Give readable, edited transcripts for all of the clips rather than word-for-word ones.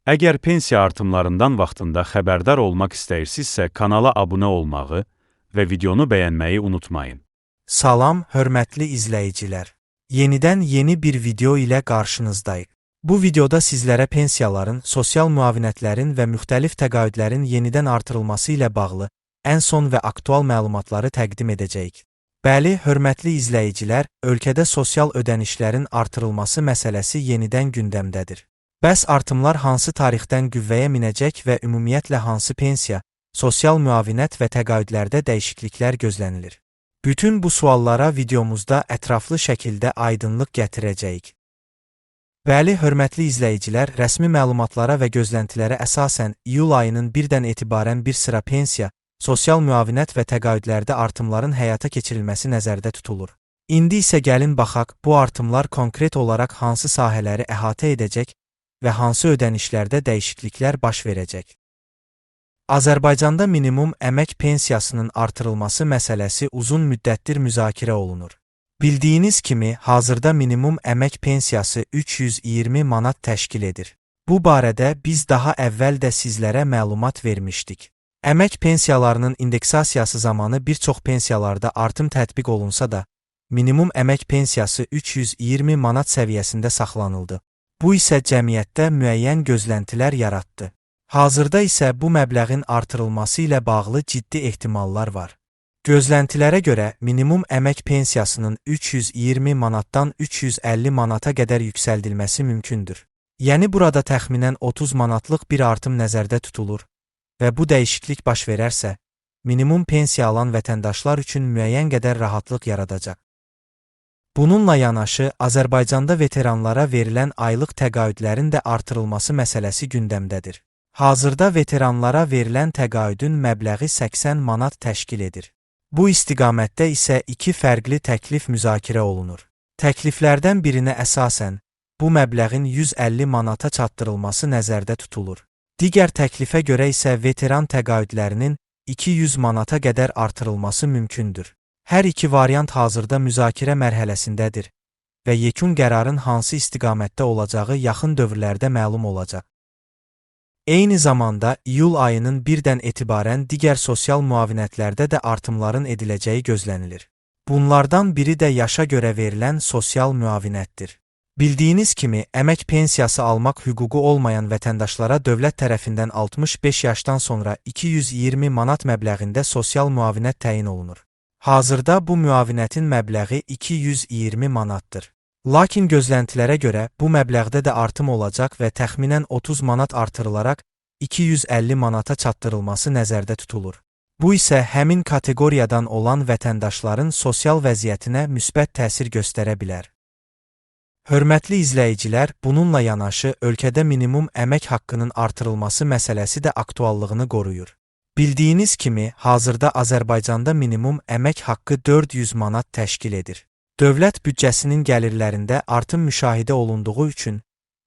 Əgər pensiya artımlarından vaxtında xəbərdar olmaq istəyirsinizsə, kanala abunə olmağı və videonu bəyənməyi unutmayın. Salam, hörmətli izləyicilər. Yenidən yeni bir video ilə qarşınızdayıq. Bu videoda sizlərə pensiyaların, sosial müavinətlərin və müxtəlif təqaüdlərin yenidən artırılması ilə bağlı ən son və aktual məlumatları təqdim edəcəyik. Bəli, hörmətli izləyicilər, ölkədə sosial ödənişlərin artırılması məsələsi yenidən gündəmdədir. Bəs artımlar hansı tarixdən qüvvəyə minəcək və ümumiyyətlə hansı pensiya, sosial müavinət və təqaüdlərdə dəyişikliklər gözlənilir? Bütün bu suallara videomuzda ətraflı şəkildə aydınlıq gətirəcəyik. Bəli, hörmətli izləyicilər, rəsmi məlumatlara və gözləntilərə əsasən iyul ayının 1-dən etibarən bir sıra pensiya, sosial müavinət və təqaüdlərdə artımların həyata keçirilməsi nəzərdə tutulur. İndi isə gəlin baxaq, bu artımlar konkret olaraq hansı sahələri əhatə edəcək və hansı ödənişlərdə dəyişikliklər baş verəcək. Azərbaycanda minimum əmək pensiyasının artırılması məsələsi uzun müddətdir müzakirə olunur. Bildiyiniz kimi, hazırda minimum əmək pensiyası 320 manat təşkil edir. Bu barədə biz daha əvvəl də sizlərə məlumat vermişdik. Əmək pensiyalarının indeksasiyası zamanı bir çox pensiyalarda artım tətbiq olunsa da, minimum əmək pensiyası 320 manat səviyyəsində saxlanıldı. Bu isə cəmiyyətdə müəyyən gözləntilər yaratdı. Hazırda isə bu məbləğin artırılması ilə bağlı ciddi ehtimallar var. Gözləntilərə görə minimum əmək pensiyasının 320 manatdan 350 manata qədər yüksəldilməsi mümkündür. Yəni burada təxminən 30 manatlıq bir artım nəzərdə tutulur və bu dəyişiklik baş verərsə, minimum pensiya alan vətəndaşlar üçün müəyyən qədər rahatlıq yaradacaq. Bununla yanaşı, Azərbaycanda veteranlara verilən aylıq təqaüdlərin də artırılması məsələsi gündəmdədir. Hazırda veteranlara verilən təqaüdün məbləği 80 manat təşkil edir. Bu istiqamətdə isə iki fərqli təklif müzakirə olunur. Təkliflərdən birinə əsasən, bu məbləğin 150 manata çatdırılması nəzərdə tutulur. Digər təklifə görə isə veteran təqaüdlərinin 200 manata qədər artırılması mümkündür. Hər iki variant hazırda müzakirə mərhələsindədir və yekun qərarın hansı istiqamətdə olacağı yaxın dövrlərdə məlum olacaq. Eyni zamanda iyul ayının 1-dən etibarən digər sosial müavinətlərdə də artımların ediləcəyi gözlənilir. Bunlardan biri də yaşa görə verilən sosial müavinətdir. Bildiyiniz kimi, əmək pensiyası almaq hüququ olmayan vətəndaşlara dövlət tərəfindən 65 yaşdan sonra 220 manat məbləğində sosial müavinət təyin olunur. Hazırda bu müavinətin məbləği 220 manatdır. Lakin gözləntilərə görə bu məbləğdə də artım olacaq və təxminən 30 manat artırılaraq 250 manata çatdırılması nəzərdə tutulur. Bu isə həmin kateqoriyadan olan vətəndaşların sosial vəziyyətinə müsbət təsir göstərə bilər. Hörmətli izləyicilər, bununla yanaşı ölkədə minimum əmək haqqının artırılması məsələsi də aktuallığını qoruyur. Bildiyiniz kimi, hazırda Azərbaycanda minimum əmək haqqı 400 manat təşkil edir. Dövlət büdcəsinin gəlirlərində artım müşahidə olunduğu üçün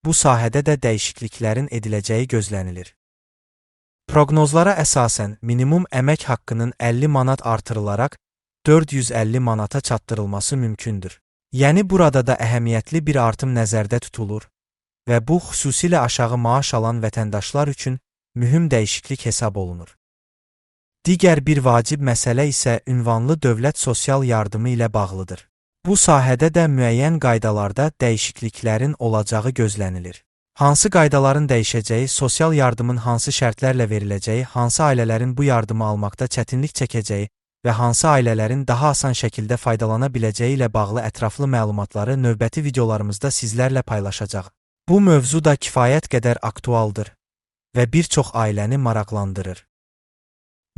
bu sahədə də dəyişikliklərin ediləcəyi gözlənilir. Proqnozlara əsasən minimum əmək haqqının 50 manat artırılaraq 450 manata çatdırılması mümkündür. Yəni burada da əhəmiyyətli bir artım nəzərdə tutulur və bu xüsusilə aşağı maaş alan vətəndaşlar üçün mühüm dəyişiklik hesab olunur. Digər bir vacib məsələ isə ünvanlı dövlət sosial yardımı ilə bağlıdır. Bu sahədə də müəyyən qaydalarda dəyişikliklərin olacağı gözlənilir. Hansı qaydaların dəyişəcəyi, sosial yardımın hansı şərtlərlə veriləcəyi, hansı ailələrin bu yardımı almaqda çətinlik çəkəcəyi və hansı ailələrin daha asan şəkildə faydalana biləcəyi ilə bağlı ətraflı məlumatları növbəti videolarımızda sizlərlə paylaşacağıq. Bu mövzu da kifayət qədər aktualdır və bir çox ailəni maraqlandırır.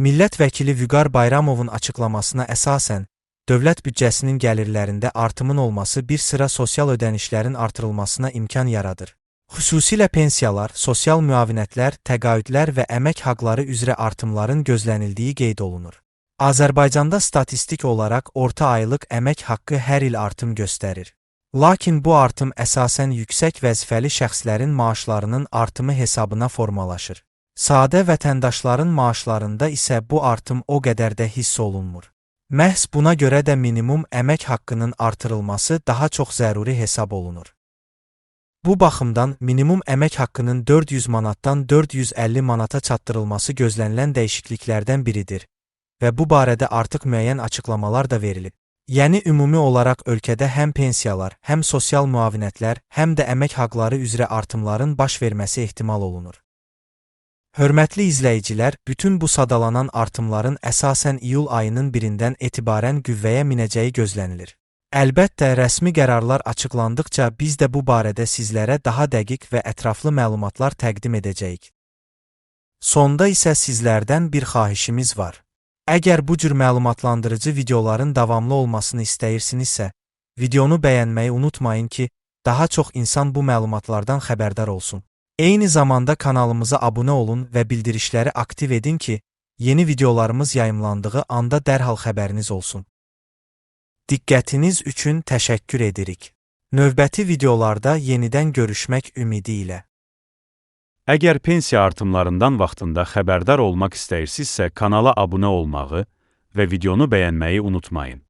Millət vəkili Vüqar Bayramovun açıqlamasına əsasən, dövlət büdcəsinin gəlirlərində artımın olması bir sıra sosial ödənişlərin artırılmasına imkan yaradır. Xüsusilə pensiyalar, sosial müavinətlər, təqaüdlər və əmək haqları üzrə artımların gözlənildiyi qeyd olunur. Azərbaycanda statistik olaraq orta aylıq əmək haqqı hər il artım göstərir. Lakin bu artım əsasən yüksək vəzifəli şəxslərin maaşlarının artımı hesabına formalaşır. Sadə vətəndaşların maaşlarında isə bu artım o qədər də hiss olunmur. Məhz buna görə də minimum əmək haqqının artırılması daha çox zəruri hesab olunur. Bu baxımdan minimum əmək haqqının 400 manatdan 450 manata çatdırılması gözlənilən dəyişikliklərdən biridir və bu barədə artıq müəyyən açıqlamalar da verilib. Yəni ümumi olaraq ölkədə həm pensiyalar, həm sosial müavinətlər, həm də əmək haqları üzrə artımların baş verməsi ehtimal olunur. Hörmətli izləyicilər, bütün bu sadalanan artımların əsasən iyul ayının 1-dən etibarən qüvvəyə minəcəyi gözlənilir. Əlbəttə, rəsmi qərarlar açıqlandıqca biz də bu barədə sizlərə daha dəqiq və ətraflı məlumatlar təqdim edəcəyik. Sonda isə sizlərdən bir xahişimiz var. Əgər bu cür məlumatlandırıcı videoların davamlı olmasını istəyirsinizsə, videonu bəyənməyi unutmayın ki, daha çox insan bu məlumatlardan xəbərdar olsun. Eyni zamanda kanalımıza abunə olun və bildirişləri aktiv edin ki, yeni videolarımız yayımlandığı anda dərhal xəbəriniz olsun. Diqqətiniz üçün təşəkkür edirik. Növbəti videolarda yenidən görüşmək ümidi ilə. Əgər pensiya artımlarından vaxtında xəbərdar olmaq istəyirsinizsə, kanala abunə olmağı və videonu bəyənməyi unutmayın.